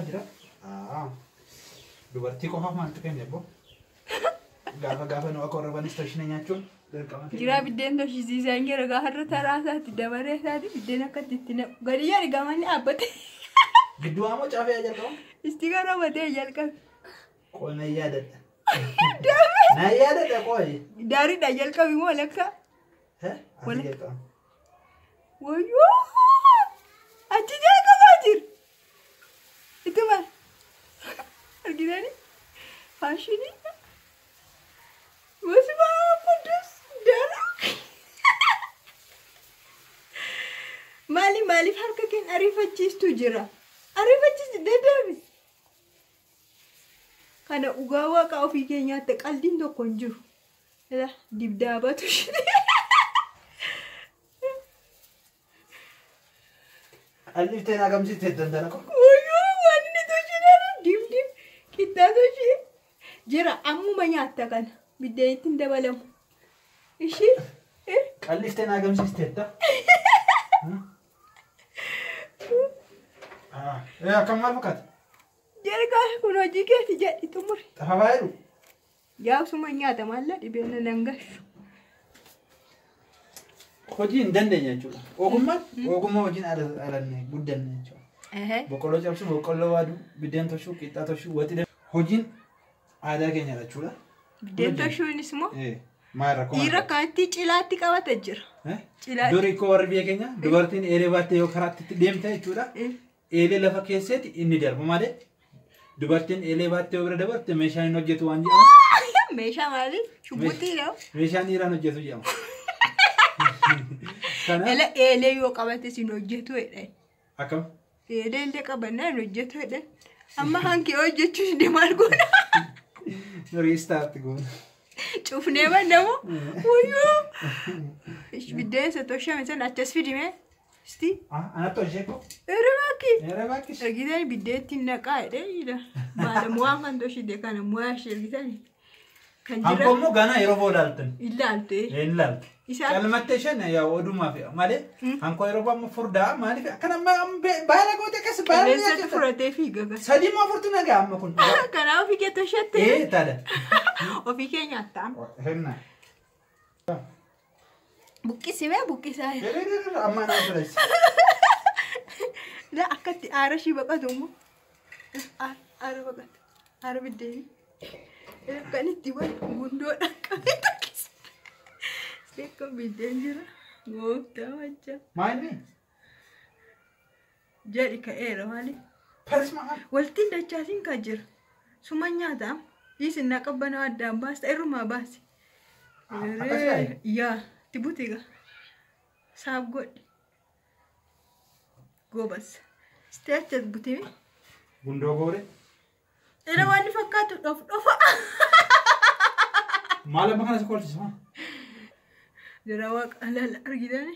Jira. Dubartii qofaaf maaltu kenne abbo? Gaafa gaafa nu akka warra toshina nyaachuun dirqama keenya. Jiraa biddeen toshisiisaan jira gaafa taraa isaatti dabaree isaatti biddeen akkatti itti naqu. Gadi yaadi gamanni dhaabbate. Gidduu ammoo caafee jalqabu. Isti gara matee jalqabe. Qoy na yaadadha. Na yaadadha qoy. Daariidha jalqabi moo lakka? Asii jalqaba. Wayyoo! Achi jalqabaa jira. Ittuma argitanii faashinii Masmaa qudus dara. Maali maaliif harka keen ariifachiistu jira? Ariifachiisti deddeebi. Kana dhugaa waaqa ofii keenyaatti qaldiin tokko hin jiru. Ila dibdaabatu ishee. Qalliftee na gamsiiste dandana ko. Wayyoo waan inni toshinaan dibdib qixxaa toshee jira ammuma nyaatta kana biddeenitti hin dabalamu. Ishii Qalliftee na gamsiiste ta. Akkam maal fakkaata? Jalqaba kun hojii keeti jedhi xumuri. Xafafaa jedhu. Yaasuma nyaata maalla dhibeen nan gashu. Hojii hin dandeenye jechuudha. Ogummaan ogummaa hojiin alanne guddanne jechuudha. Boqqolloo cabsuu, boqqolloo waaduu, biddeen toshuu, qixxaa toshuu, waxii hojiin aadaa keenya jechuudha. Biddeen toshuunis immoo Maal rakkoo dhiira akkanatti cilaatti qabata jira. Cilaatti. Durii koo warri biyya keenya dubartiin eelee baattee yoo karaatti deemte jechuudha. Eelee lafa keesseeti inni darbu malee dubartiin eelee baattee yoo bira dabarte meeshaan hin hojjetu waan jedhamu. Meeshaa maali? Shubbuxiidha. Meeshaan dhiiraan hojjetu jedhama. Kanaaf Ela eelee yoo qabate sin hojjetu jedhan. akkam? Eelee illee qabannaa hin hojjetu jedhan. Amma hankee hojjechuus deemaa goona. Restart goona. Cufnee bannamu. Wayyoo. Biddeen isa toshame sana achas fidime. Isti. Anatti hojjee koo? Ere bakki. Ere bakki. Argitani biddeetti naqaa jedhee jira. Baala mu'aan kan toshite kana mu'aa ishee argitani. Kan jira Hankoo immoo ganaa yeroo booda ilaaltan. ilaalte. Hin ilaalte. Isaan Calmattee isheen yaa odumaa fi malee hankoo yeroo baamma furdaa maaliif akkana baala goote akkas baala qilleensatti nyaachisa. furatee fiiga gas. Sadii moo afurtu nagaa amma kun. Kanaaf ofii kee toshatte. Ee taadha. Ofii kee nyaatta. Henna. Buqqisimee buqqisaa. Amma naa filas. La akkatti aara ishii baqatu immoo. Aara baqatu. Aara biddeenii. Kan itti wal gundoodhaan qabee takkisa. Beekam biddeen jira. Gooftaa wajja. Maali? Jedhi ka'eera maali? Persma. Waltiin dachaasiin kan jira. Suma nyaataam. Dhiisin na qabbanaa addaan baasta irrumaa baasi. Akkas taa'e? Yaa itti butiga. Saaf godhi. Gobas. Istee achas butime. Gundoo goore. Ila waan fakkaatu dhof dhofa. Maal amma kana si kolchisa? Jira waaqa laala argitani.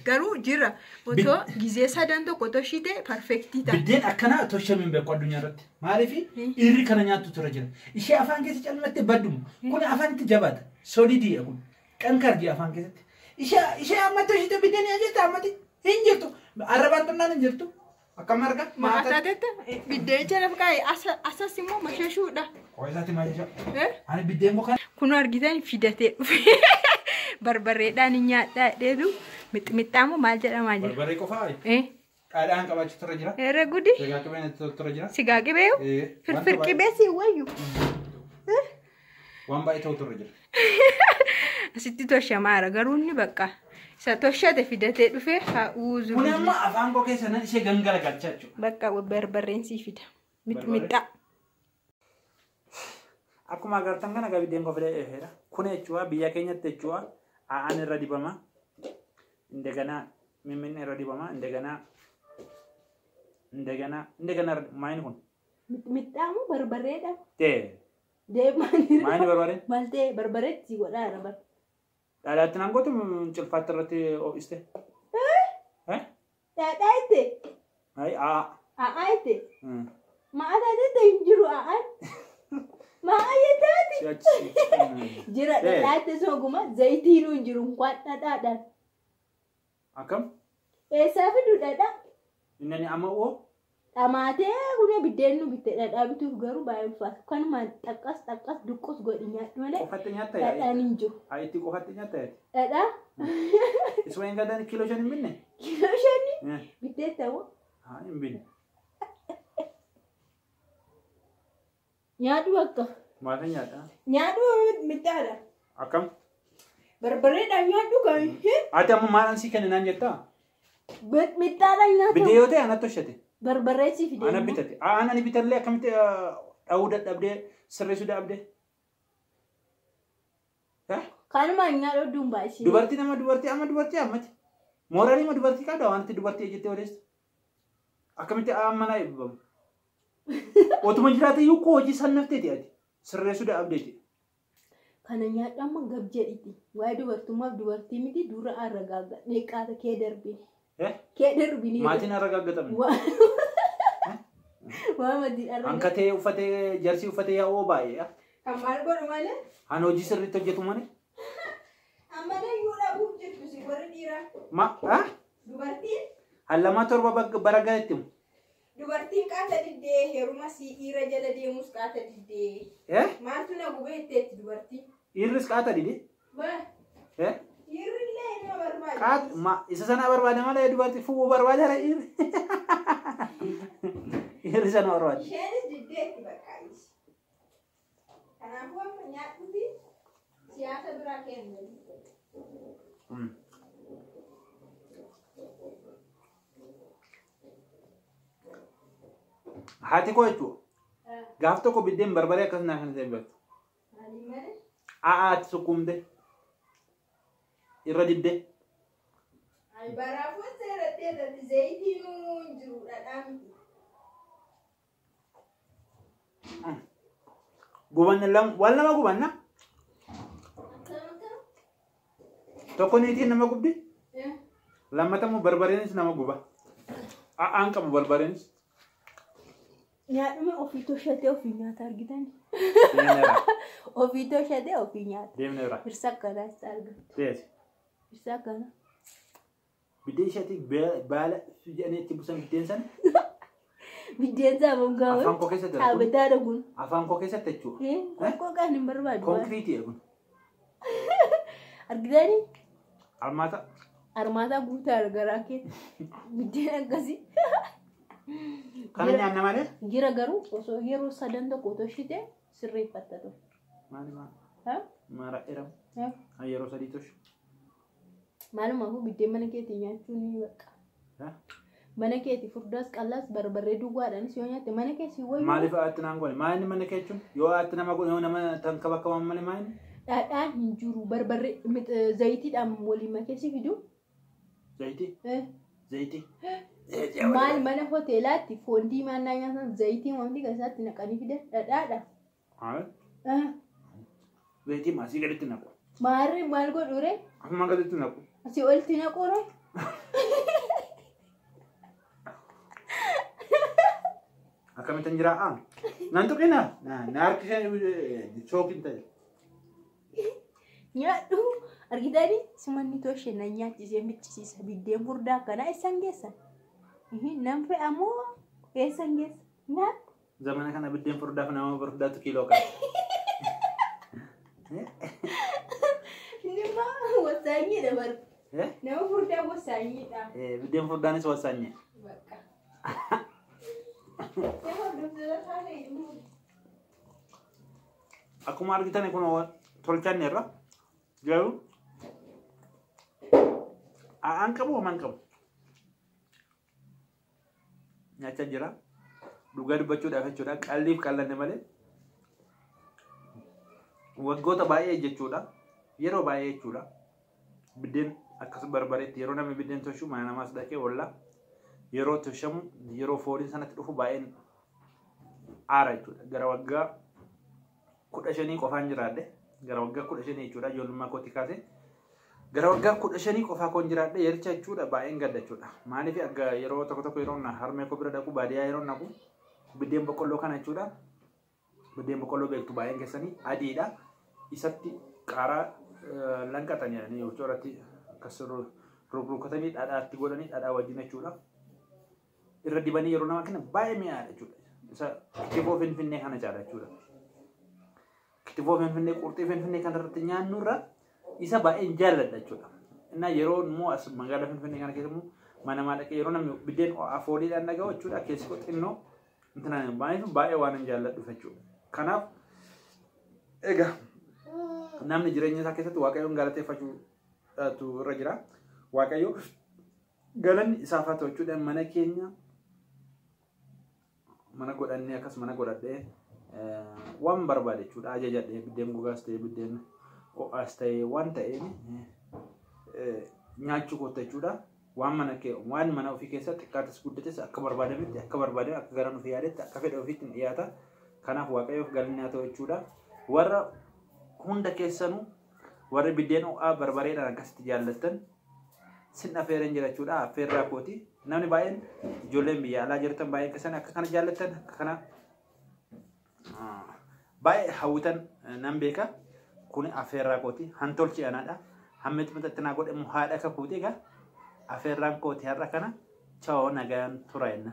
Garuu jira otoo gizee sadan tokko toshite perfektii ta'a. Biddeen akkanaa toshame hin beeku addunyaa irratti. Maaliif dhiirri kana nyaattu tura jira. Ishee afaan keessa calmattee badduma. Kun afaanitti jabaata. Solidiidha kun. Qankar jira afaan keessatti. Ishee amma toshite biddeen yaa ammatti hin jirtu. Arrabaan xonnaan hin jirtu. Akkam argaa? Maataa tetta biddeen jala kaa'e asas immoo mashashuudha. Qo'isaatti maal jecha? Ani biddeen koo kana. Kun argitan fidatee dhufe. Barbarreedhaan hin nyaadhaa jedheetu mixmixaa moo maal jedhamaa jira? Barbaree qofaa? Dhadhaan qabaachuu tura jira. Eera gudi. Sigaa qibeen tura jira. Sigaa qibeeyu? Firfir qibee si wayyu. Waan baay'ee ta'u tura jira. Asitti toshamaara garuu inni bakka isa toshate fidatee dhufe haa uuzu. Kun amma afaan koo keessa nan ishee gangalagalchaa jechuudha. Bakka barbarreen sii fida. Mixmixaa. Akkuma agartan kana biddeen koo fidee dhufeera. Kun jechuudha biyya keenyatti jechuudha a'aan irra dibama. Indeganaa mimminni irra dibama. Indeganaa indeganaa indeganaa maayini kun? Mixmixaa moo barbarreedha? Tee. Deemaan. Maayini barbareen? Maal ta'e barbareetti godhaara bar. Dhadhaatti naan gootu cilfaatti irratti ho'iste. Dhadhaa itti? Ayi a'aa. A'aa itti? Ma'aa taatee hin jiru a'aan. Ma'aa jettaati? Jira dhadhaatti sooguma zayitiinuu hin jiru nkwaan dhadhaadhaan. Akkam? Eessaa fidu dhadhaa? Inni amma oo? Dhamaatee kun biddeen nu bitte dhadhaa bituuf garuu baay'ee ulfaata. Kanumaan xaqqas xaqqas duqqus godhi nyaadhu malee Qofatti nyaatta yaa'e. dhadhaan hin jiru. Haa itti qofatti nyaatta yaa'e. Dhadhaa Isuma hin gadaan kiiloo 5 hin binne? kiiloo 5 bittee ta'u Haa hin binne. nyaadhu bakka. Maal nyaadha? Nyaadhu mixxaadha. Akkam? Barbareedhaan nyaadhu kan Ati amma maal ansii kenne naan jettaa? mixxaadhaan nyaatamu. Biddee yoo ta'e anatti hojjete. Barbarree si fide. Ana bitate. Ana bitallee akkamitti dha'uu dadhabdee sirreessuu dadhabdee? Kanumaan nyaadhu oduun baay'isee. Dubartii nama dubartii amma dubartii ammati. Mooraalii ma dubartii qabda wanti dubartii jettee odeessu. Akkamitti amma naa eebbifamu? Otuma jiraate iyyuu koo hojii sannafteeti ati. Sirreessuu dadhabdeeti. Kana nyaadhu amma gab jedhiti. Waa'ee dubartummaaf dubartii miti dura arragaaga. Dheeqqaata kee darbine. Kee darbine. Maatiin arragaaggatamne. Waa maatiin arragaaggatamne. Hankatee uffatee jarsii uffatee yaa'oo baay'ee. Kan maal godhu malee? Han hojii sirriitti hojjetu malee. Amma dayyuu dhabuuf jirtu si warri dhiiraa. Ma ah? Dubartiin Hallamaa 7 bara gahetti mu. Dubartiin qaata diddee heeruma si dhiira jala deemus qaata diddee. Maaltu na gubee itteetti dubartiin? Dhiirris qaata didee? Dhiirrillee nama barbaada. Qaata ma isa sana barbaada malee dubartii fuudhuu barbaada dhiirri. Dhiirri sana barbaada. Isheenis diddeetti bakka ishee. Kanaafuu amma nyaadhuufi siyaasa biraa kennu. Haati koo jechuudha. Gaaf tokko biddeen barbaree akkas naa kan ta'e beektu. Maaliin malee? A'aatti sukkuumte. Irra dibde. Baraafuun seeratti irratti zayitiin hin jiru dhadhaa miti. Gubanna lama waan lama gubanna. Tokko niitiin nama gubdi. Lammatamuu barbareenis nama guba. A'aan qabu barbareenis. Nyaadhuma ofii toshatee ofii nyaata argitani. Ofii toshatee ofii nyaata. Deemna irraa. Hirsa akkanaas argatu. Dees. Hirsa akkana. Biddeen isheetti baala jedhanii itti buusan biddeen sana. Biddeen saamuun gaawwan. Afaan koo keessatti. Dhaabataadha kun. Afaan koo keessatti jechuudha. Qoqqoo kan hin barbaadu. Konkiriitii kun. Argitani? Armaata. Armaata guutaa garaa keessa. Biddeen akkasii. Kana nyaanna malee? Jira garuu osoo yeroo sadan tokko toshite sirreeffatta ture. Maali maali? Maara dheeramu. Yeroo 3 toshu. Maalumaafuu biddeen mana keetii nyaachuun ni bakka. Mana keetii furdaas qallaas barbarree duwwaadhaanis yoo nyaatte mana keessi wayyu. Maaliif aatti naan goone? Maali mana kee jechuun? Yoo aatti nama goone yoo nama tankabakkaman malee maali? Dhadhaan hin jiru barbarree zayitiidhaan waliin makeessi fidu. Zayitii? Zayitii? Maal mana hoteelaatti foon diimaa naa nyaatan zayitii wanti keessatti naqanii fidan dhadhaadha. Zayitii maasii gaditti naqu. Maarri maal godhu ree? Akkuma gaditti naqu. Asii olitti naqu ree? Akkamittan jira? Nan tuqina? Na harki shookin ta'e. Nyaadhu argitanii simanni toshee na nyaachisee miccisiisa biddeen furdaa akkanaa eessaan geessan? Nan fe'amoo eessaan geessa? Nyaadhu. Zamana kana biddeen furdaaf nama furdaatu kiiloo qaba. Inni immoo wasaanyiidha bar. Nama furdaa wasaanyiidha. Biddeen furdaanis wasaanyee. Bakka. Akkuma argitan kun tolchanneerra. Garuu a'aan qabu homaan qabu. Nyaachaa jira. Dhugaa dubbachuudhaaf jechuudha. Qalliif qallanne malee. Waggoota baay'ee jechuudha. Yeroo baay'ee jechuudha. Biddeen akkas barbareetti yeroo namni biddeen toshu mana namaas dhaqee ollaa yeroo toshamu yeroo fooliin sanatti dhufu baay'een aara jechuudha. Gara waggaa 15 qofaan jiraadhe. Gara waggaa 15 jechuudha ijoollummaa kootii kaasee. Gara waggaa 15 qofaa koon jiraadhe yericha jechuudha baay'een gadda jechuudha. Maaliif akka yeroo tokko tokko yeroo harmee koo bira dhaqu baadiyyaa yeroo naqu biddeen boqqolloo kana jechuudha. Biddeen boqqolloo beektu baay'een keessanii adiidha. Isatti qaaraa lanqatan jedhanii irratti akkas rukkatanii dhadhaatti godhanii dhadhaa wajjin jechuudha. Irra dibanii yeroo nama kennan baay'ee mi'aadha jechuudha. Isa kitifoo Finfinnee kana caala jechuudha. Kitifoo Finfinnee, qurxii Finfinnee kana irratti nyaannu irra isa baay'een jaalladha jechuudha. Innaa yeroo immoo as magaalaa Finfinnee kana keessa immoo mana maallaqee yeroo namni biddeen afooliidhaan dhaga'u jechuudha, keessi koo xinnoo intinaan baay'ee baay'ee waan hin jaalladhuuf jechuudha. Kanaaf egaa namni jireenya isaa keessatti Waaqayyoon galateeffachuutu irra jira. Waaqayyo galanni isaaf haa ta'u jechuudha. Mana keenya mana godhannee, akkas mana godhadhee waan barbaade jechuudha ajajadhee, biddeen gogaas ta'e, biddeen ho'aas ta'e, waan ta'een nyaachuu koota jechuudha. Waan mana kee, waan mana ofii keessa xiqqaatas guddates akka barbaadametti, akka barbaadame, akka garaan ofii yaadetti, akka fedha ofiitti hin dhiyaata. Kanaaf Waaqayyoof galanni haa ta'u jechuudha. Warra hunda keessanuu, warri biddeen ho'aa barbareedhaan akkasitti jaallattan, sin affeereen jira jechuudha. Affeerraa kooti. Namni baay'een, ijoolleen biyya alaa jirtan baay'een keessan akka kana jaallattan, akka kana baay'ee hawwitan nan beeka. Kuni affeerraa kooti. Hantolchi anaadha. Hammi xumixatti naa godhe immoo haadha kakuuti egaa. Affeerraan kooti har'a kana. Chawoo, nagaan tura jenna.